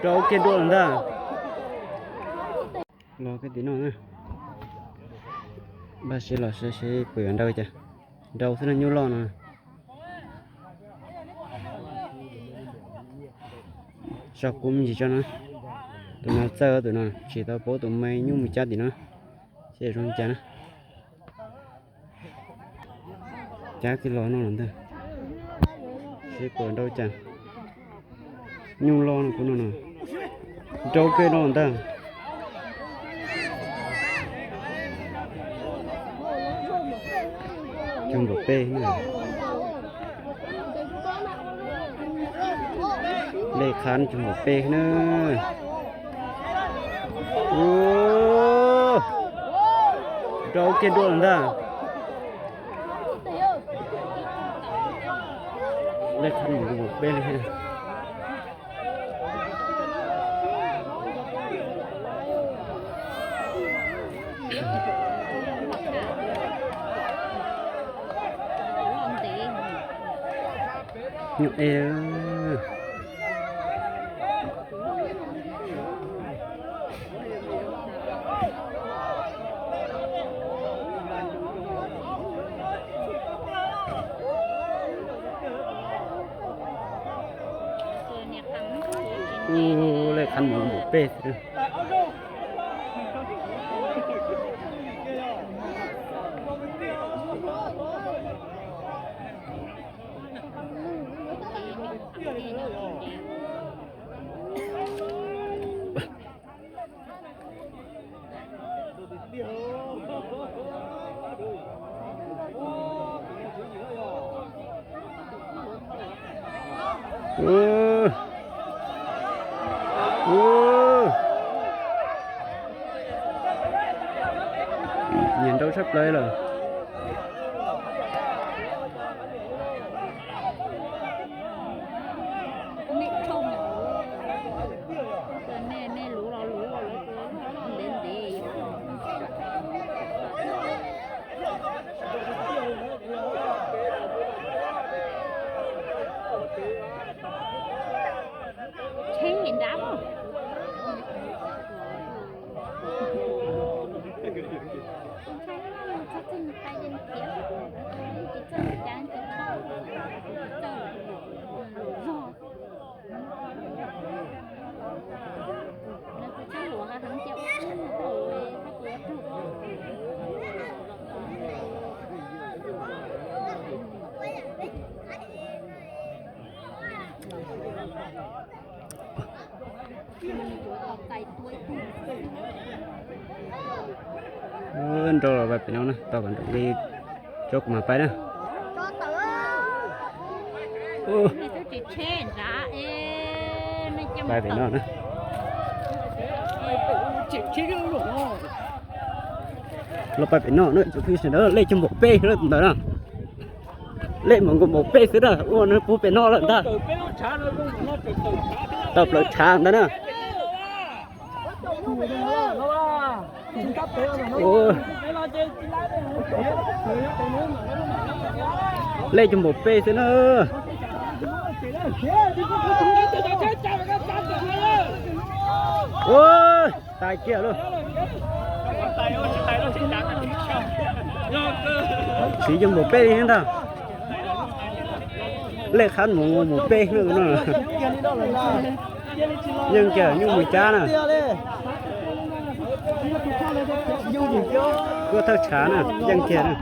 Rau kiag dua lawm ntag. Los kiag tim no na. Npaj siab los saib seb puas yuav nrau cas. Nrau xwb na, nyuj loj no. Tso kub me ntsis tso na. Tus no txawj, tus no tsis tau paub tus me nyuj mus cab tim no. Seb zoo cas na. Cab kiag los no lawm ntag. Seb puas nrau cas. Nyuj loj no, kuv no no. Nrau kiag no ntag. Cuag npaum peb na. Lej qhab cuag npaum peb na. Nrau kiag dua lawm ntag. Lej qhab mus npaum peb li. Nyuj es. Ub, lej qhab mus npaum peb xwb. Nyiam nrau tshaj plaws lawm. Nej luv los luv, lawv tua loj loj ntev ntev. Tsheb nrab. Nrau los pais pem no na, tau kom nrau li, tso kuv mam pais na. Pais pem no na. Los pais pem no na, sawv daws, lej cuag npaum peb ntawd na. Lej mas nkaus npaum peb xwb na, ua nws puag pem no lawm ntag. Tau plaws tshav ntawd na. Lej cuag npaum peb xwb na. Ua, tais kiag lauj. Siv cuag npaum peb li ntag. Lej qhab mus npaum peb xwb no. Yeej kiag nyuj mus cab na. Kuj thawj tshav na, yeej kiag na.